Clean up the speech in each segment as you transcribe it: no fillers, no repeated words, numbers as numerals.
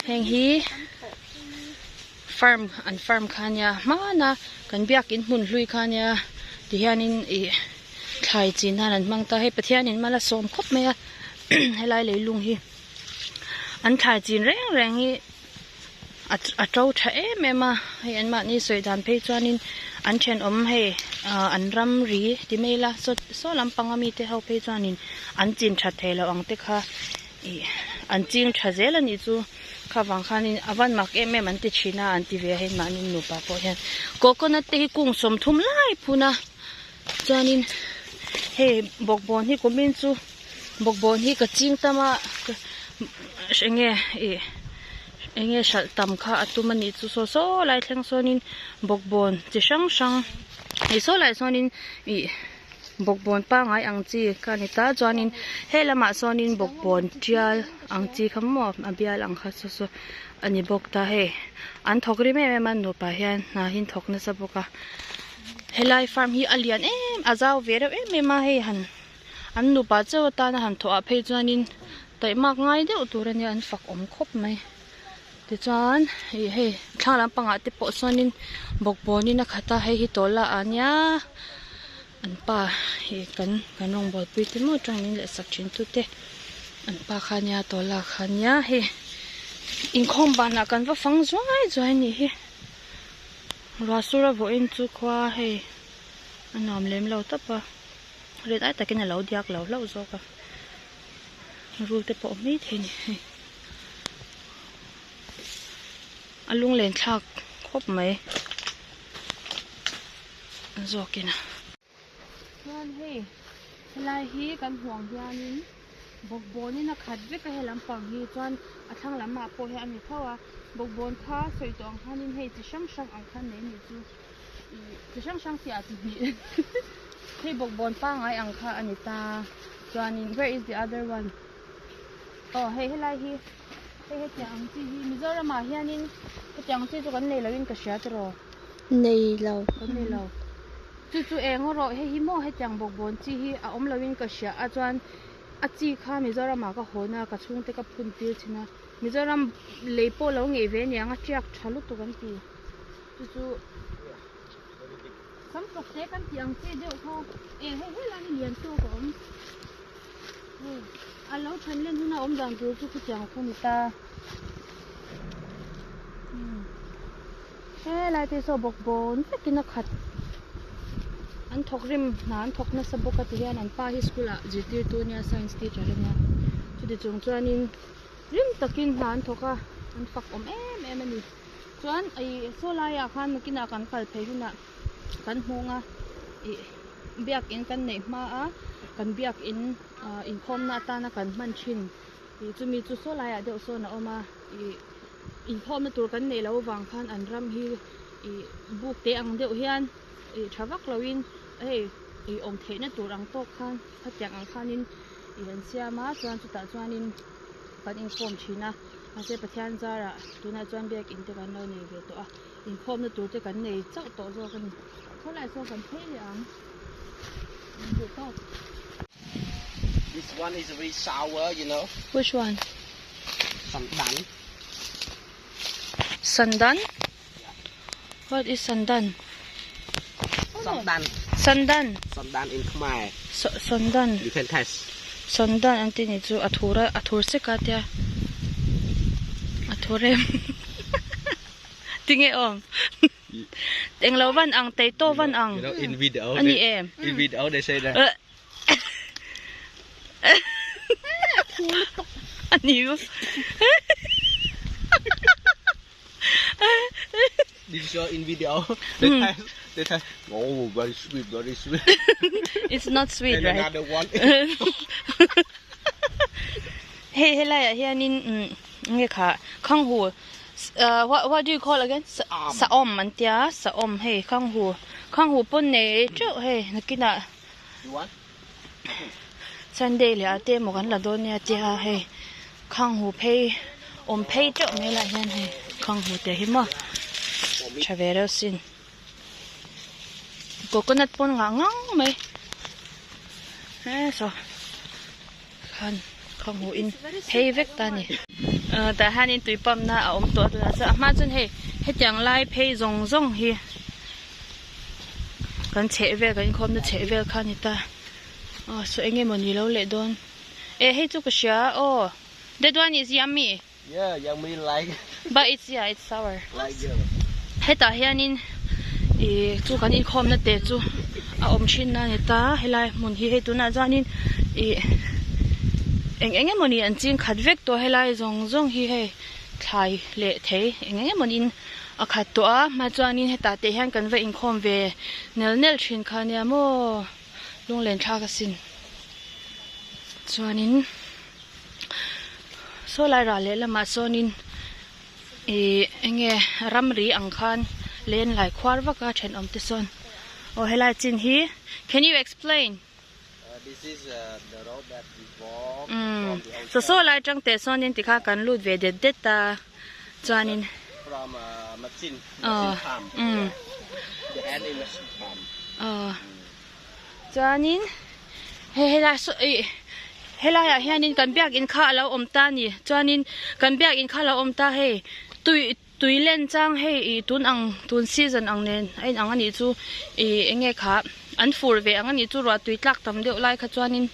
Heng hi farm an farm kha ania hmana kan biakin hmun hlui kha ania tihianin ih thlai chin nan an hmang ta hei Pathianin mal a sawm khawp mai a helai leilung hi an thlai chin reng reng hi a to tha em em a hei an mahni sawi dan phei chuanin an thenawm hei ah an ramri ti mai ila saw saw lampang ami te ho phei chuanin an chin that theih loh ang te kha ih an ching tha zel a nih chu kha vang khanin a van mak em em an ti thin a an ti ve a hei mahni nupa pawh hian coconut te hi kung sawmthum lai phun a chuanin hei bawkbawn hi kumin chu bawkbawn hi ka ching tam a enge ih enge hralh tam kha a tum a nih chu saw saw lai thleng sawnin bawkbawn chi hrang hrang hei saw lai sawnin ih bawkbawn pangai ang chi kha a ni ta chuanin he lamah sawnin bawkbawn tial ang chi kha maw a bial ang kha saw saw a ni bawk ta hei an thawk rim em em a nupa hian hna hi an thawk nasa bawk a. Helai farm hi a lian em a zau ve reuh em em a hei han an nupa chauh atana han thawh ah phei chuanin taihmak ngai deuh tur ania an fak awm khawp mai tichuan ih hei thlang lampangah te pawh sawnin bawkbawnin a khat a hei hi tawla ah nia an pa ih kan kan rawngbawlpui te maw tang min leh sak thin tute an pa kha ania tawla kha ania hei inkhawm banah kan va fang zuai zuai a nih hi. Ruah sur a vawiin chu khua hei a nuam lem lo tawp a rin ai takin a lo diak lo hlauh zawk a rul te pawh a awm maithei a ni hei a lunglen thlak khawp mai zawkin a. Chuan hei helai hi kan hmuh ang hianin bawkbawnin a khat vek a he lampang hi chuan a thlang lamah pawh hi a ni tho a bawkbawn kha sawi tawh ang khanin hei chi hrang hrang ang khan nei anih chu ih chi hrang hrang tih ah chi hnih hei bawkbawn pangai ang kha a ni ta chuanin where is the other one aw hei helai hi hei hetiang ang chi hi Mizoramah hianin hetiang ang chi chu kan nei loin ka hria tiraw. Nei lo. Kan nei lo. Chu chu eng erawh hei hi maw hetiang bawkbawn chi hi a awm loin ka hria a chuan a chi kha Mizoramah ka hawn a ka chhungte ka phun tir thin a Mizoram lei pawh lo ngeih ve aniang a tiak tha lutuk an ti chu chu sam fawk te kan tih ang chi deuh kha e hei helai hi lian tawk a awm hei a lo than len hun a awm dan tur chu khutiang kha ni ta. Helai te saw bawk bawn vekin a khat an thawk rim hna an thawk nasa bawk a ti hian an pa hi school ah zirtirtu ania science teacher ania chuti chung chuanin rim takin hna an thawk a an fak awm em em ani chuan ih saw laiah khan nakinah kan kal phei hunah kan hmung a ih biakin kan neih hma a kan biakin ah inkhawmna atana kan hman thin ih chumi chu saw laiah deuh sawn a awm a ih. Inkhawmna tur kan neih loh avang khan an ram hi ih buk te ang deuh hian ih tha vak loin hei ih awm theihna tur ang tawk khan khatiang ang khanin ih an siam a chuan chutah chuanin kan inkhawm thin a mahse Pathian zarah tunah chuan biakin te kan lo nei ve tawh a inkhawmna tur te kan nei chauh tawh zawk a ni khawlai sawn kan phei leh ang duh tawk. This one is very sour, you know. Which one? Sandan. Sandan? What is sandan? Sandan. Sandan. Sandan in Khmer. So, sandan. You can test. Sandan an ti ni chu a thur a thur sek a tia. A thur em. Tinge awm. Englo van ang teito van ang. You know, in video. Ani em. In video they say that. Ani maw. Did you show in video? They test. They test. Oh, very sweet, very sweet. It's not sweet, And right? another one. Hei helaiah hianin nge kha khanghu what what do you call again? Saawm an tia saawm hei khanghu khanghu pawn nei teuh hei nakinah Sunday leh ah te emaw kan la dawn nia tia hei khanghu phei awm phei teuh mai lah hian hei khanghu te hi maw tha ve reuh sin coconut pawn ngah ngang mai he saw khan khanghu in phei vek ta a ni. Tah hianin tui pump na a awm tawh a tunah chuan a hma chuan hei hetiang lai phei zawng zawng hi kan chheh vel kan inkhawmna chheh vel kha a ni ta aw saw eng nge mawni lo leh dawn eh hei chu ka hria aw that one is yummy. Yeah, yummy like. But it's yeah, it's sour. Like yeah. Hetah hianin ih chu kan inkhawmna te chu a awm thin na ni ta helai hmun hi hei tunah chuanin ih eng eng emawni an ching khat vek tawh helai zawng zawng hi hei thlai leh thei eng eng emawni a khat tawh a hma chuanin hetah te hian kan va inkhawm ve nel nel thin kha nia maw lunglen thlak asin chuanin. Saw lai rah leh lamah sawnin ihh enge ramri ang khan len lai khuar vak a thenawm te sawn aw helai chin hi can you explain umm saw saw lai tang teh sawnin tikhan kan lut ve det det a chuanin aw umm aw. Chuanin hei helai saw ih helaiah hianin kan biakin kha a lo awm ta a ni chuanin kan biakin kha a lo awm ta hei tui tui len chang hei ih tun ang tun season ang nen a inang a nih chu ih eng nge kha an fur ve ang a nih chu ruah tui tlak tam deuh lai kha chuanin.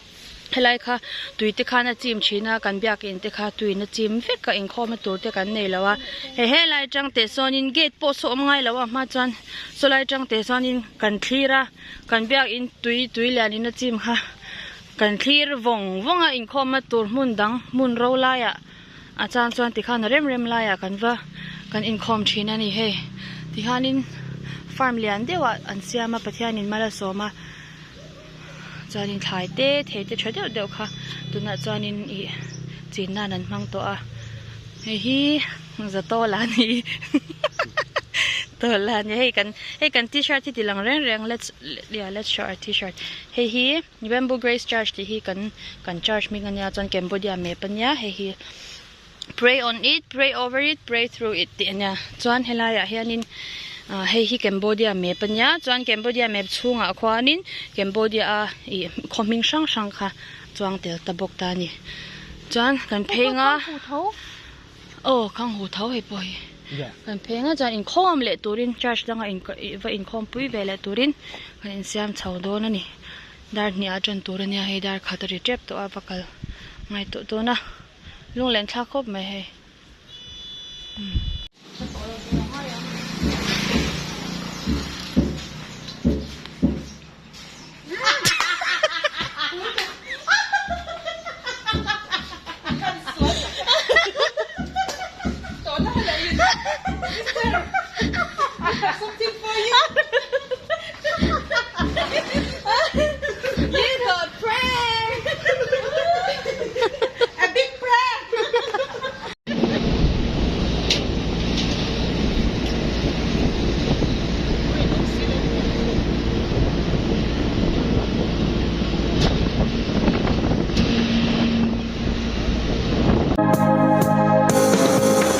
Helai kha tui te khan a chim thin a, kan biakin te kha tuiin a chim vek a, inkhawmna tur te kan nei lo a. He helai atang teh sawnin gate pawh saw awm ngai lo a hma chuan sawlai atang teh sawnin kan thlir a, kan biakin tui tui lianin a chim kha kan thlir vawng vawng a, inkhawmna tur hmun dang hmun ro laiah a chang chuan tikhan a rem rem laiah kan va kan inkhawm thin a ni hei. Tikhanin farm lian deuhah an siam a Pathianin mal a sawm a. Chuanin thlai te thei te tha deuh deuh kha tunah chuanin ih chin nan an hmang tawh a hei hi zatawla a ni tawla a ni hei kan hei kan tshirt hi ti lang reng reng let's yeah let's show our tshirt hei hi bamboo grace church tih hi kan kan church hming ania chuan cambodia map ania hei hi pray on it pray over it pray through it tih ania chuan helaiah hianin ah hei hi Cambodia map ania chuan Cambodia map chhungah khuanin Cambodia a ih khaw hming hrang hrang kha chuang tel ta bawk ta a ni chuan kan phei anga aw khang hu tho hei pawh hi kan phei anga chuan inkhawm leh turin church danga in va inkhawm pui ve leh turin kan insiam chho dawn a ni dar hnih ah tan tur ania hei dar khat a ri tep tawh a va kal ngai tawh dawn a. Lunglen thlak khawp mai hei.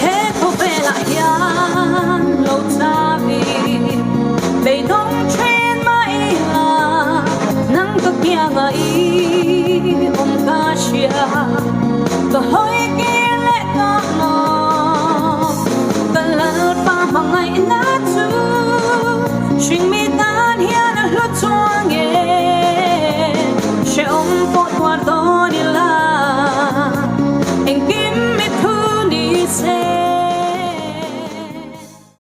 He khawvelah hian lo changin beidawng then mai la nang ka kianga i awm ka hria ka hawi kir leh ta maw ka lalpa hmangaihna chu hringmi tan hian a hlu chuang e.